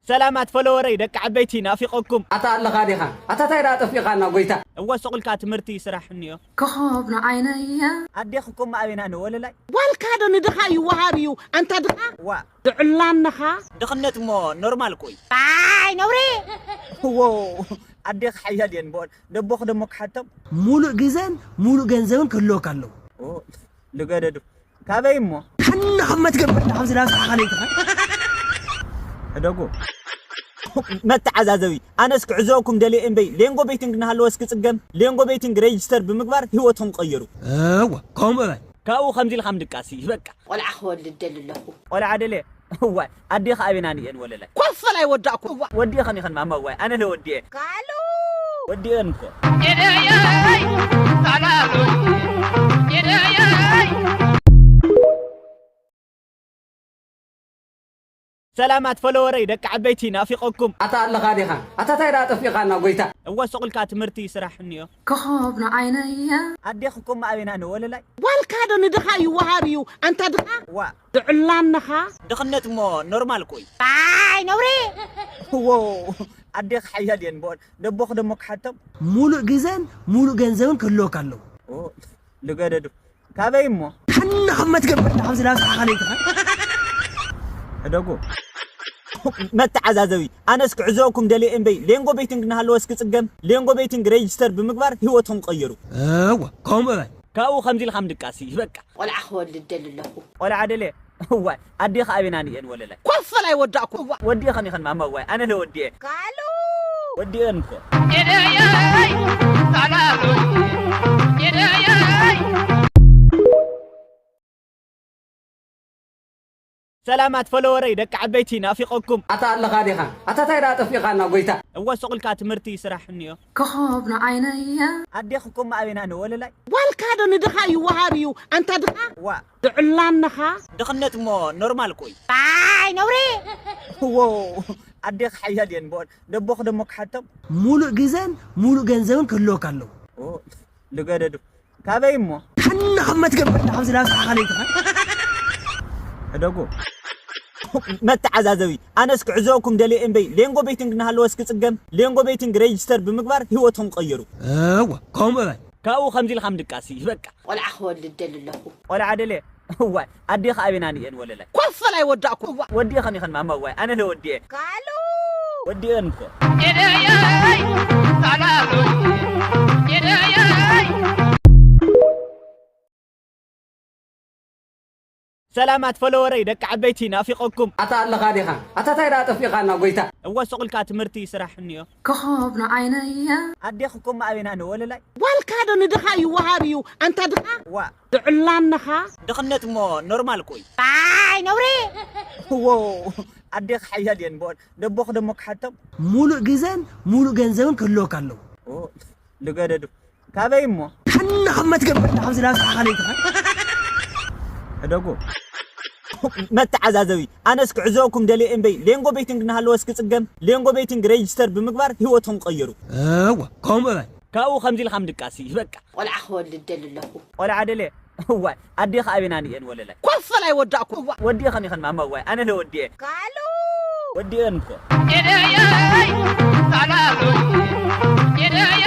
ሰላማት ፈለወረይ ደቂ ዓበይቲ ናፊቐኩም። ኣታ ኣለኻ ዲኻ? ኣታ ታይ ደኣ ጠፊእኻና ጎይታ? እወ ሱቕ ኢልካ ትምህርቲ ስራሕ እኒኦ። ኮኾብ ንዓይነየ። ኣዴኽኩም ኣበይና ንወለላይ? ዋልካ ዶ ንድኻ ይወሃብ እዩ ኣንታ ድኻ? ዋ። ድዕላነኻ። ድኽነት እሞ ኖርማል እኮ እዩ። ኣይ ነውሪ። ዎ ኣዴኽ ሓያል እየን በል ደቦኽ ደሞ ክሓቶም። ሙሉእ ግዘን ሙሉእ ገንዘብን ክህልወካ ኣለዎ። ልገደዱ ካበይ እሞ? ሓና ካብ መትገብር ካብ ዝላብሳ ሓለይትኻ። ሕደጉ መተዓዛዘቢ ኣነስ ክዕዘበኩም ደልየ እምበይ ሌንጎ ቤቲንግ እናሃለወስ ክፅገም ሌንጎ ቤቲንግ ሬጅስተር ብምግባር ህይወትኩም ቀይሩ። እወ ከምኡ በል። ካብኡ ከምዚ ኢልካም ድቃሲ በቃ። ቆልዓ ክወልድ ደሊ ኣለኹ። ቆልዓ ደልየ እዋይ ኣዴኻ ኣበይና ንየን ወለላይ። ኮፈል ኣይወዳእኩ። ወዲእኸን ኢኸን ማማ እዋይ ኣነ ለወዲኤ። ካሉ ወዲኤን እኮ። ኪደየይ ካላሉ ኪደየይ ሰላማት ፈለወረይ ደቂ ዓበይቲ ናፊቐኩም። ኣታ ኣለኻ ዲኻ? ኣታ ታይ ደኣ ጠፊእኻና ጎይታ? እወ ሱቕ ኢልካ ትምህርቲ ስራሕ እኒኦ። ኮኾብ ንዓይነየ። ኣዴኽኩም ኣበይና ንወለላይ? ጓልካ ዶ ንድኻ ይወሃብ እዩ ኣንታ ድኻ? ዋ። ድዕላነኻ። ድኽነት እሞ ኖርማል እኮ እዩ። ኣይ ነውሪ። ዎ ኣዴኽ ሓያል እየን በል ደቦኽ ደሞ ክሓቶም። ሙሉእ ግዘን ሙሉእ ገንዘብን ክህልወካ ኣለዎ። ልገደዱ ካበይ እሞ? ሓና ካብ መትገብር ካብ ዝላብሳ ሓለይትኻ። ሕደጉ መተዓዛዘቢ ኣነስ ክዕዘበኩም ደልየ እምበይ ሌንጎ ቤቲንግ እናሃለወስ ክፅገም ሌንጎ ቤቲንግ ሬጅስተር ብምግባር ህይወትኩም ቀይሩ። እወ ከምኡ በል። ካብኡ ከምዚ ኢልካም ድቃሲ በቃ። ቆልዓ ክወልድ ደሊ ኣለኹ። ቆልዓ ደልየ እዋይ ኣዴኻ ኣበይና ንየን ወለላይ። ኮፈል ኣይወዳእኩ። ወዲእኸን ኢኸን ማማ እዋይ ኣነ ለወዲኤ። ካሉ ወዲኤን እኮ። ኪደየይ ካላሉ ኪደየይ ሰላማት ፈለወረይ ደቂ ዓበይቲ ናፊቐኩም። ኣታ ኣለኻ ዲኻ? ኣታ ታይ ደኣ ጠፊእኻና ጎይታ? እወ ሱቕ ኢልካ ትምህርቲ ስራሕ እኒኦ። ኮኾብ ንዓይነየ። ኣዴኽኩም ኣበይና ንወለላይ? ጓልካ ዶ ንድኻ ይወሃብ እዩ ኣንታ ድኻ? ዋ። ድዕላነኻ። ድኽነት እሞ ኖርማል እኮ እዩ። ኣይ ነውሪ። ዎ ኣዴኽ ሓያል እየን በል ደቦኽ ደሞ ክሓቶም። ሙሉእ ግዘን ሙሉእ ገንዘብን ክህልወካ ኣለዎ። ልገደዱ ካበይ እሞ? ሓና ካብ መትገብር ካብ ዝላብሳ ሓለይትኻ። ሕደጉ መተዓዛዘቢ ኣነስ ክዕዘበኩም ደልየ እምበይ ሌንጎ ቤቲንግ እናሃለወስ ክፅገም ሌንጎ ቤቲንግ ሬጅስተር ብምግባር ህይወትኩም ቀይሩ። እወ ከምኡ በል። ካብኡ ከምዚ ኢልካም ድቃሲ በቃ። ቆልዓ ክወልድ ደሊ ኣለኹ። ቆልዓ ደልየ እዋይ ኣዴኻ ኣበይና ንየን ወለላይ። ኮፈል ኣይወዳእኩ። ወዲእኸን ኢኸን ማማ እዋይ ኣነ ለወዲኤ። ካሉ ወዲኤን እኮ። ኪደየይ ካላሉ ኪደየይ ሰላማት ፈለወረይ ደቂ ዓበይቲ ናፊቐኩም። ኣታ ኣለኻ ዲኻ? ኣታ ታይ ደኣ ጠፊእኻና ጎይታ? እወ ሱቕ ኢልካ ትምህርቲ ስራሕ እኒኦ። ኮኾብ ንዓይነየ። ኣዴኽኩም ኣበይና ንወለላይ? ጓልካ ዶ ንድኻ ይወሃብ እዩ ኣንታ ድኻ? ዋ። ድዕላነኻ። ድኽነት እሞ ኖርማል እኮ እዩ። ኣይ ነውሪ። ዎ ኣዴኽ ሓያል እየን በል ደቦኽ ደሞ ክሓቶም። ሙሉእ ግዘን ሙሉእ ገንዘብን ክህልወካ ኣለዎ። ልገደዱ ካበይ እሞ? ሓና ካብ መትገብር ካብ ዝላብሳ ሓለይትኻ። ሕደጉ መተዓዛዘቢ ኣነስ ክዕዘበኩም ደልየ እምበይ ሌንጎ ቤቲንግ እናሃለወስ ክፅገም ሌንጎ ቤቲንግ ሬጅስተር ብምግባር ህይወትኩም ቀይሩ። እወ ከምኡ በል። ካብኡ ከምዚ ኢልካም ድቃሲ በቃ። ቆልዓ ክወልድ ደሊ ኣለኹ። ቆልዓ ደልየ እዋይ ኣዴኻ ኣበይና ንየን ወለላይ። ኮፈል ኣይወዳእኩ። ወዲእኸን ኢኸን ማማ እዋይ ኣነ ለወዲኤ። ካሉ ወዲኤን እኮ። ኪደየይ ካላሉ ኪደየይ